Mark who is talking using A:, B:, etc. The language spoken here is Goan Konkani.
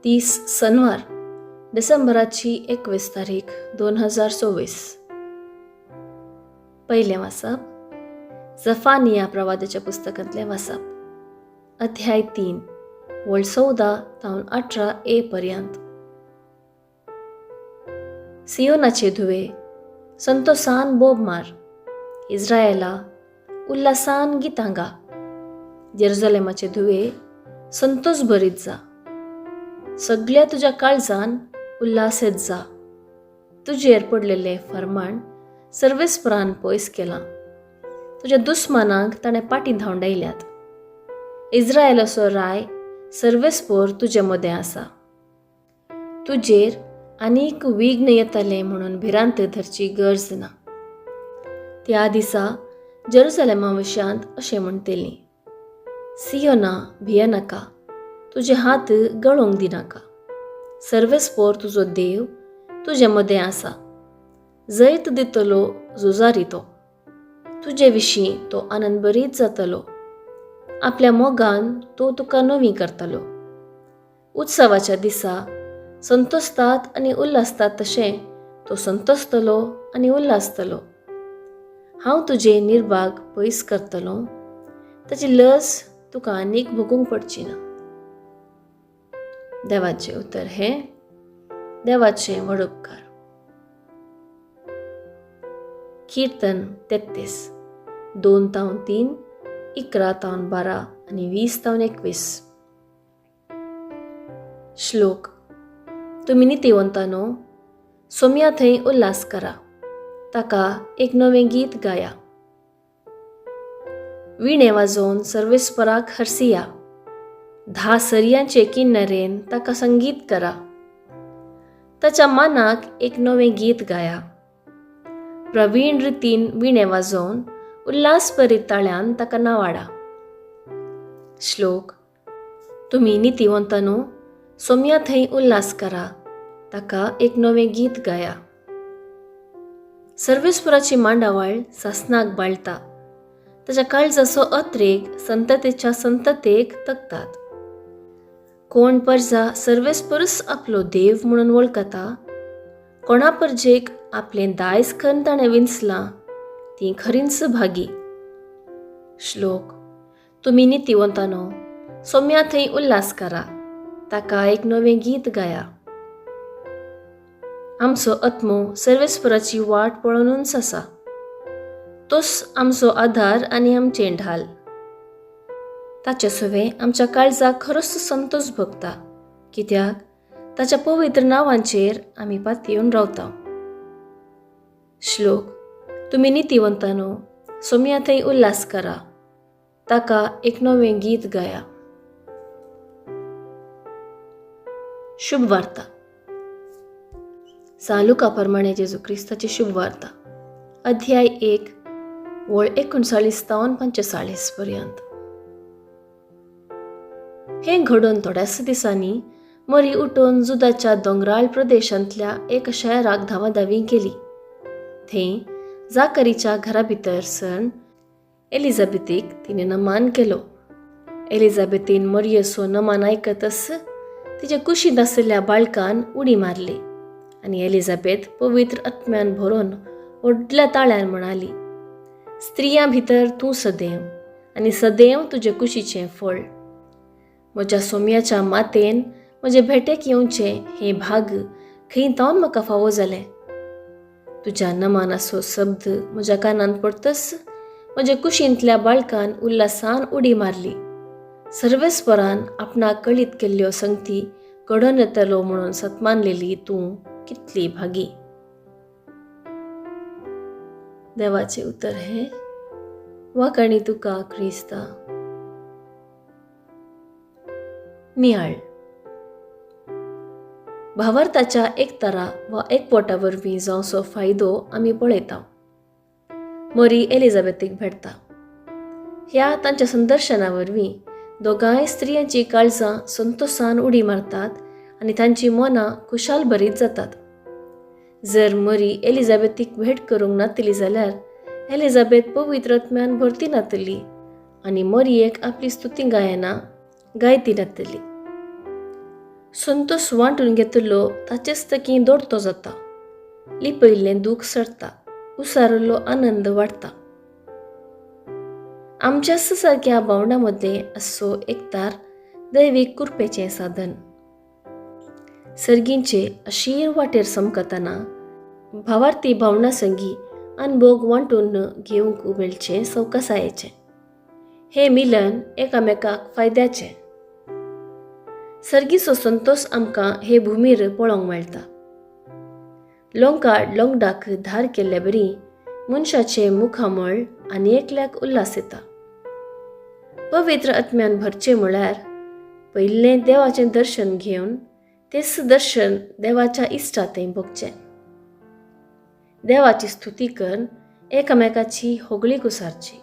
A: 30 सनवार, डिसेंबराची 21 तारीख 2024. पयलें वाचप जफानिया प्रवादाच्या पुस्तकांतलें वाचप, अध्याय 3 वळ 14 तावन 18 ए पर्यंत. सियोनाचे धुवे, संतोसान बोब मार, इस्रायला उल्हासान गितां गा. जेरुजलेमाचे धुवे, संतोस भरीत जा, सगळ्या तुज्या काळजान उल्हासेत जा. तुजेर पडलेलें फरमाण सर्वेस्परान पयस केलां, तुज्या दुस्मानांक ताणें पाटी धांवडायल्यात. इस्रायलाचो राय सर्वेस्पोर तुजे मदें आसा. तुजेर आनीक विघ्न येतलें म्हणून भिरांत धरची गरज ना. त्या दिसा जेरुजलेमा विशयांत अशें म्हणटलीं, सियोना भियेनाका, तुजे हात गळोवंक दिनाका. सर्वेस्पोर तुजो देव तुजे मदें आसा, जैत दितलो झुजारी तो. तुजे विशीं तो आनंदभरीत जातलो, आपल्या मोगान तो तुका नवी करतलो. उत्सवाच्या दिसा संतोसतात आनी उल्हासतात तशें तो संतोसतलो आनी उल्हासतलो. हांव तुजे निर्भाग पयस करतलो, ताची लज तुका आनीक भोगूंक पडची ना. देवाचें उतर हें देवाचें व्हड उपकार. कीर्तन 33, 2 तावन 3, 11 तावन 12 आनी 20 तावन 21. श्लोक. तुमी नितीवंतानो, सोम्या थंय उल्हास करा, ताका एक नवें गीत गाया. विणे वाजोवन सर्वेस्पराक हरसिया, 10 सरयांचे किन्नरेन ताका संगीत करा. ताच्या मानाक एक नवें गीत गाया. प्रवीण रितीन विणे वाजोवन उल्हासभरीत ताळ्यान ताका नावाडा. श्लोक. तुमी नितीवंतानो, सोम्या थंय उल्हास करा, ताका एक नवें गीत गाया. सर्वेस्पराची मांडावळ सासनाक बाळटा, ताच्या काळजाचो अत्रेग संततेच्या संततेक तगतात. कोण परजा सर्वेस्परूच आपलो देव म्हणून वळखता, कोणा परजेक आपलें दायज करून ताणें विंचलां, तीं खरींच भागी. श्लोक. तुमी नितीवंतानो, सोम्या थंय उल्हास करा, ताका एक नवें गीत गाया. आमचो आत्मो सर्वेस्पराची वाट पळोवनूच आसा, तोच आमचो आधार आनी आमचें ढाल. ताचे सवें आमच्या काळजाक खरोच संतोष भोगता, कित्याक ताच्या पवित्र नांवांचेर आमी पातयेवन रावता. श्लोक. तुमी नितीवंतानो, सोम्या थंय उल्हास करा, ताका एक नवें गीत गाया. शुभ वार्ता. सांत लुका प्रमाणे जेजू क्रिस्ताची शुभ वार्ता, अध्याय 1 वळ 39 तावन 45 पर्यंत. हें घडून थोड्याच दिसांनी मरी उठून जुदाच्या दोंगराळ प्रदेशांतल्या एका शहराक धांवाधावी केली. थंय जाकरीच्या घरा भितर सरण एलिझाबेथीक तिणें नमान केलो. एलिझाबेथीन मरियेचो नमान आयकतच तिच्या कुशींत आशिल्ल्या बाळकान उडी मारली आनी एलिझाबेथ पवित्र आत्म्यान भरून व्हडल्या ताळ्यान म्हणाली, स्त्रियां भितर तूं सदैव आनी सदैव तुजे कुशीचें फळ. म्हज्या सोम्याच्या मातेन म्हजे भेटेक येवचें हें भाग खंय तावन म्हाका फावो जालें. तुज्या नमानाचो शब्द म्हज्या कानांत पडतच म्हज्या कुशींतल्या बाळकान उल्हासान उडी मारली. सर्वेस्परान आपणाक कळीत केल्ल्यो संगती घडोवन येतलो म्हणून सतमानलेली तूं कितली भागी. देवाचें उतर हें वाखाणी तुका क्रिस्ता. नियाळ. भावार्थाच्या एकतारा वा एकवटा वरवीं जावचो फायदो आमी पळयता. मरी एलिझाबेथीक भेटता. ह्या तांच्या संदर्शना वरवीं दोगांय स्त्रियांची काळजां संतोसान उडी मारतात आनी तांची मनां खुशाल भरीत जातात. जर मरी एलिझाबेथीक भेट करूंक नातली जाल्यार एलिझाबेथ पवित्र आत्म्यान भरती नातली आनी मरियेक आपली स्तुती गायना गायती नातली. संतोस वांटून घेतिल्लो ताचेच तकी दोडतो जाता. लिपयल्लें दूख सरता, उसारिल्लो आनंद वाडटा. आमच्याच सारक्या भावंडां मदें आसचो एकतार दैवीक कृपेचें साधन. सर्गींचे अशीर वाटेर चमकतना भावार्थी भावंडां संगी अनभोग वांटून घेवंक मेळचें सवकासायेचें. हें मिलन एकामेकाक फायद्याचें. सर्गीचो संतोस आमकां हे भुमीर पळोवंक मेळटा. लोंकाड लोंगडाक धार केल्ले बरी मनशाचें मुखामळ आनी एकल्याक उल्हास येता. पवित्र आत्म्यान भरचें म्हळ्यार पयलें देवाचें दर्शन घेवन तेच दर्शन देवाच्या इश्टा थंय भोगचें. देवाची स्तुती करून एकामेकाची होगळीक उसारची.